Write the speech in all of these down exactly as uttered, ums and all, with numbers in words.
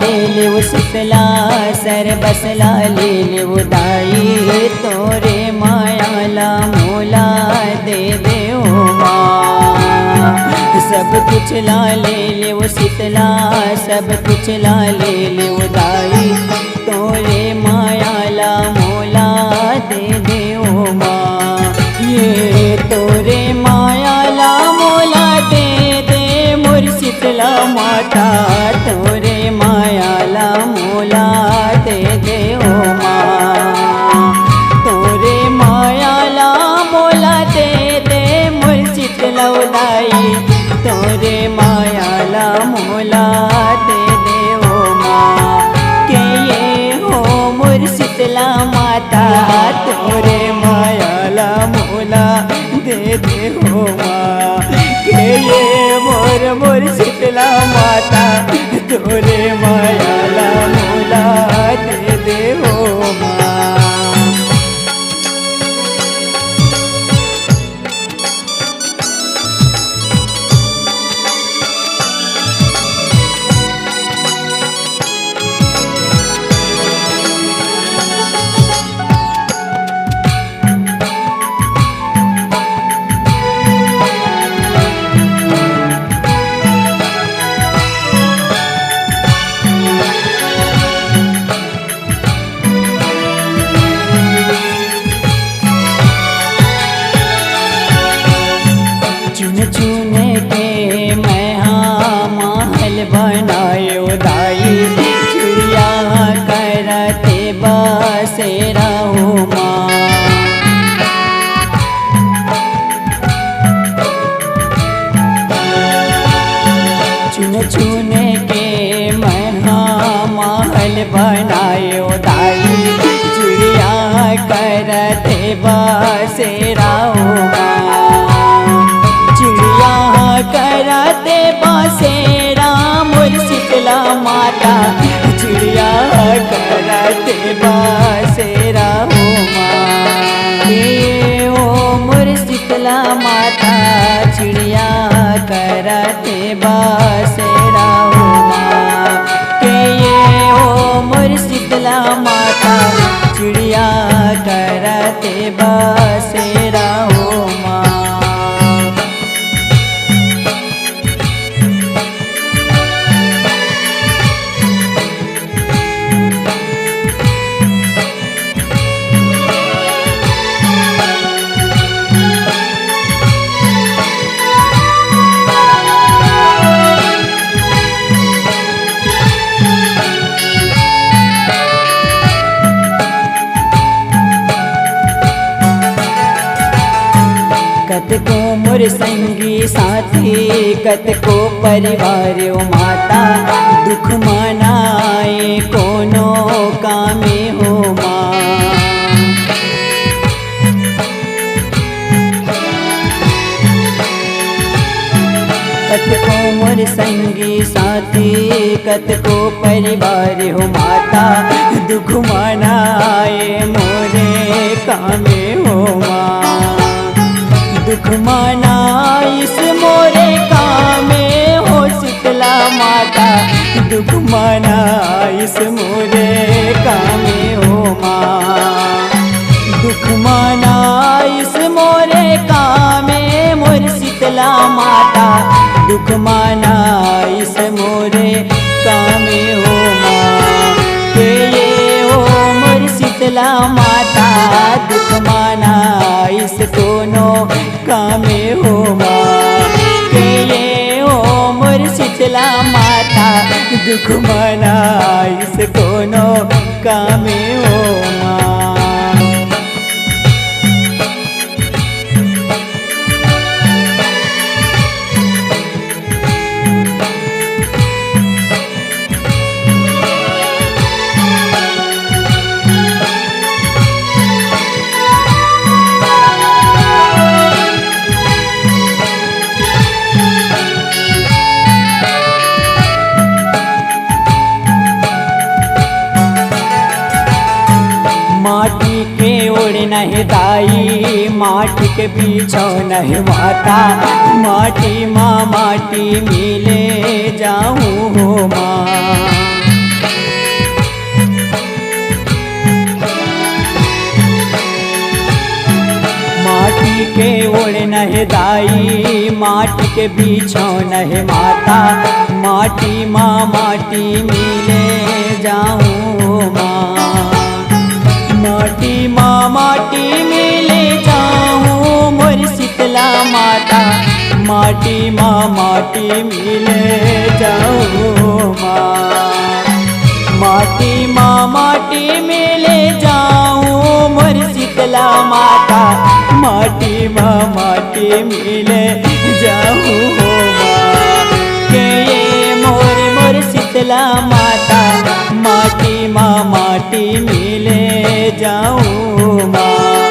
ले लेव शीतला, सरबस ला ले लेव दाई, तोरे माया ला मोला दे दे ओ माँ। सब कुछ ला ले लेव शीतला, सब कुछ ला ले लेव दाई, तोरे माया ला मोला दे दे ओ माँ। ये तोरे माया ला मोला दे दे मोर शीतला माता, तोरे माया ला मोला दे दे ओ माँ। तोरे माया ला मोला दे दे मोर शीतला दाई, तोरे माया ला मोला दे दे ओ माँ। के ये हो मोर शीतला माता, तोरे माया ला मोला दे दे हो माँ। के ये मोर, मोर शीतला माता, तोरे माया ला मोला दे दे हो माँ। चुन चुन के मैं हा महल बनायो दाई, चिड़िया करते बसेरा हो माँ। चुन चुन के मैं हा महल बनायो दाई, चिड़िया करते बसेरा ओ माँ। चिड़िया करते बसेरा मोर शीतला माता, चिड़िया करते बसेरा ओ माँ। ए ओ मोर शीतला माता, चिड़िया करते बसेरा ओ माँ। के ये ओ मोर शीतला माता, चिड़िया करते बसेरा ओ माँ। कतको मोर संगी साथी, कतको परिवार ओ माता, दुख मनाए कोनो कामे हो माँ। कतको मोर संगी साथी, कतको परिवार हो माता, दुख मनाए मोरे कामे हो माँ। दुख मनाइस मोरे कामे हो शीतला माता, दुख मनाइस मोरे कामे हो माँ। दुख मनाइस मोरे कामे मोर शीतला माता, दुख मनाइस मोरे कामे हो माँ। के ये ओ मोर शीतला माता, दुख मनाइस कोनो कामे हो माँ। के ये ओ मोर शीतला माता, दुख मनाइस कोनो कामे हो माँ। माटी के ओढ़ना हे दाई, माटी के बिछौना हे माता, माटी मा माटी मिले जाहूँ हो माँ। आई माटी के बिछौना हे माता, माटी मा माटी मिले जाहूँ माँ। माटी मा माटी मिले जाहूँ मोर शीतला माता, माटी मा माटी मिले जाहूँ माँ। माटी मा माटी मिले जाहूँ मोर शीतला माता, माटी मा माटी मिले जाहूँ माँ। के ये मोर मोर शीतला माता, माटी मा माटी मिले जाहूँ माँ।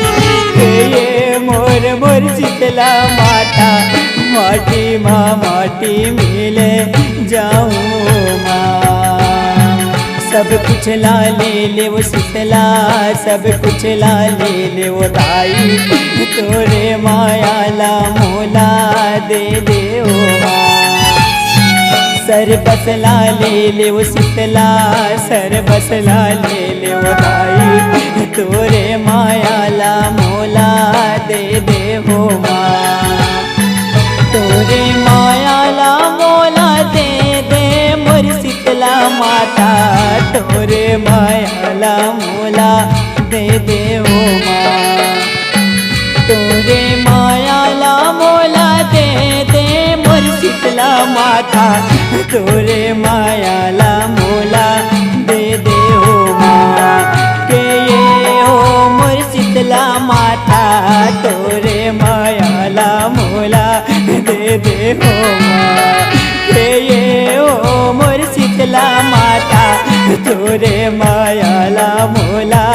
के ये मोर मोर शीतला माता, माटी मा माटी मिले जाहूँ माँ। सब कुछ ला ले ले वो शीतला, सब कुछ ला ले ले वो दाई, तोरे माया ला मोला दे दे ओ माँ। सर बस ला ले ले वो शीतला, सर बस ला ले ले वो दाई, तोरे माया ला मोला दे दे हो माँ। तोरे माया ला मोला दे दे मोर शीतला माता, तोरे माया ला मोला दे दे हो माँ। तोरे माया ला मोला दे दे मोर शीतला माता, तोरे माया ला मोला दे दे हो माँ। के ये हो मोर शीतला माता, तोरे माया ला मोला दे दे हो माँ। के ये हो मोर शीतला माता, तोरे माया ला मोला